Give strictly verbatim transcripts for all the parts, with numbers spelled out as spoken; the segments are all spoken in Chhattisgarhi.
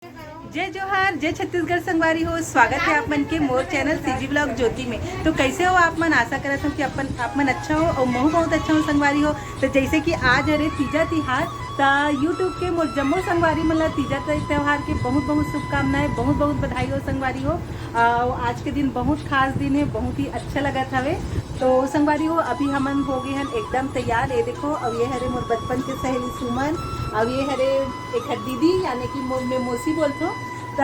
जय जोहार, जय छत्तीसगढ़ संगवारी हो। स्वागत है आप मन के मोर चैनल सीजी ब्लॉग ज्योति में। तो कैसे हो आप मन? आशा करत हो कि अपन, आप मन अच्छा हो और महू बहुत अच्छा हो संगवारी हो। तो जैसे कि आज हरे तीजा तिहार, त YouTube के मोर जम्मो संगवारी मन ला तीजा ते-, त्योहार के बहुत बहुत शुभकामनाएं, बहुत बहुत बधाई हो संगवारी हो। अउ आज के दिन बहुत खास दिन है, बहुत ही अच्छा लगत हवे। तो संगवारी हो, अभी हमन हो गए हन एकदम तैयार। ये देखो, अब ये हरे मोर बचपन के सहेली सुमन, अब ये हरे एक दीदी, यानी कि मोर में मौसी बोलथो। त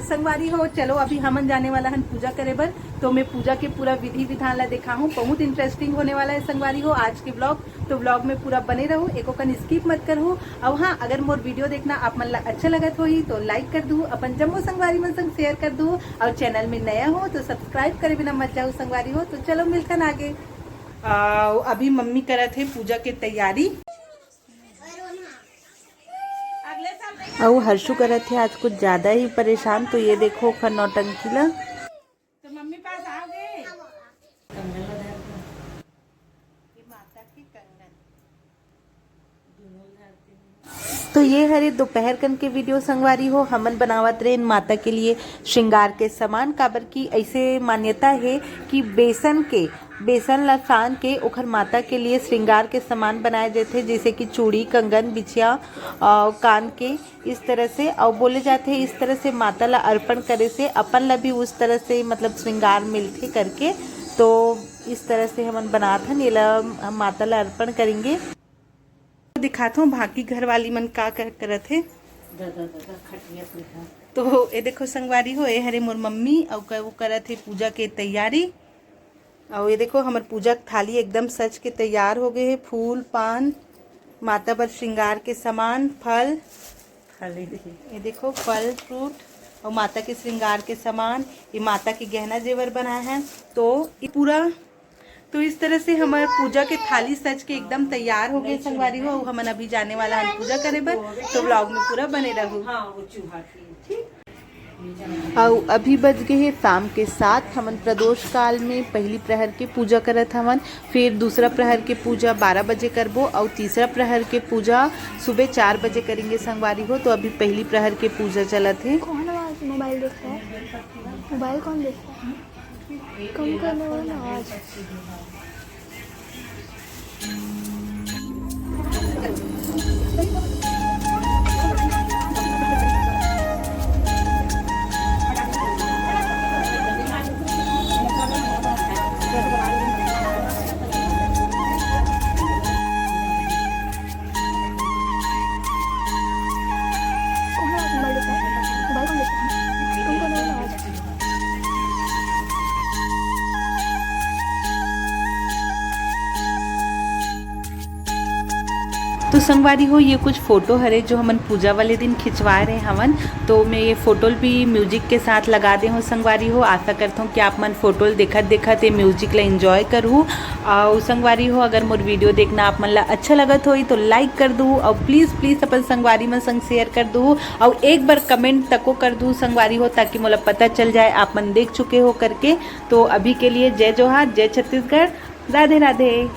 संगवारी हो, चलो अभी हमन जाने वाला हन पूजा करे बर। तो मैं पूजा के पूरा विधि विधान ला दिखाहूँ, बहुत इंटरेस्टिंग होने वाला है संगवारी हो आज के ब्लॉग। तो ब्लॉग में पूरा बने रहू, एको कन स्किप मत करहू। और हाँ, अगर मोर वीडियो देखना आप मन ला अच्छा लगत होही तो लाइक कर दू, अपन जम्मो संगवारी मन संग शेयर कर दू, और चैनल में नया हो तो सब्सक्राइब करे बिना मत जाहू संगवारी हो। तो चलो मिलथन आगे। आ, अभी मम्मी करत है पूजा के तैयारी। अउ हर्षु करत है आज कुछ ज्यादा ही परेशान। तो ये देखो ओखर नौटंकी ला। तो मम्मी पास आओगे? ये माता के कंगन, दोनों उधार के। तो ये हरे दोपहर कन के वीडियो संगवारी हो। हमन बनावत रहे माता के लिए श्रृंगार के सामान, काबर कि ऐसे मान्यता है कि बेसन के, बेसन ला सान के ओखर माता के लिए श्रृंगार के सामान बनाए जाथे, जैसे कि चूड़ी, कंगन, बिछिया, अ, कान के, इस तरह से। अउ बोले जाथे इस तरह से माता ला अर्पण करे से अपन ला भी उस तरह से, मतलब, श्रृंगार मिलथे करके। तो इस तरह से हमन बनात हन, एला हम माता ला अर्पण करेंगे। दिखात हूँ बाकी घर वाली मन का कर, करत हे। तो ये देखो संगवारी हो, ये हरे मोर मम्मी, अउ क-, वो करत हे पूजा के तैयारी। अउ ये देखो हमर पूजा के थाली एकदम सज के तैयार हो गए हे। फूल, पान, माता बर श्रृंगार के सामान, फल, ये देखो फल फ्रूट और माता के श्रृंगार के सामान, ये माता के गहना जेवर बनाए हैं। तो ये पूरा, तो इस तरह से हमारे पूजा के थाली सज के एकदम तैयार हो गए संगवारी हो। हमन अभी जाने वाला हन पूजा करे बर, तो ब्लॉग में पूरा बने रहू। हाँ, वो चूहा थी, ठीक। अउ अभी बज गए हे शाम के सात। हमन प्रदोष काल में पहली प्रहर के पूजा करत हवन, फिर दूसरा प्रहर के पूजा बारह बजे करबो, अउ तीसरा प्रहर के पूजा सुबह चार बजे करेंगे संगवारी हो। तो अभी पहली प्रहर के पूजा चलत हे। कौन आवाज मोबाइल देख रहा है? मोबाइल कौन देख रहा है? कम करने वाला आवाज। तो संगवारी हो, ये कुछ फोटो हरे जो हमन पूजा वाले दिन खिंचवाए रहे हवन। तो मैं ये फोटो भी म्यूजिक के साथ लगा दे हूँ संगवारी हो। आशा करता हूँ कि आप मन फोटो देखत देखत ये म्यूजिक ला एंजॉय करू। और संगवारी हो, अगर मोर वीडियो देखना आप मन ला अच्छा लगत होई तो लाइक कर दू, और प्लीज प्लीज अपन संगवारी मन संग शेयर कर दू, और एक बार कमेंट तको कर दू संगवारी हो, ताकि मोला पता चल जाए आप मन देख चुके हो करके। तो अभी के लिए जय जोहार, जय छत्तीसगढ़, राधे राधे।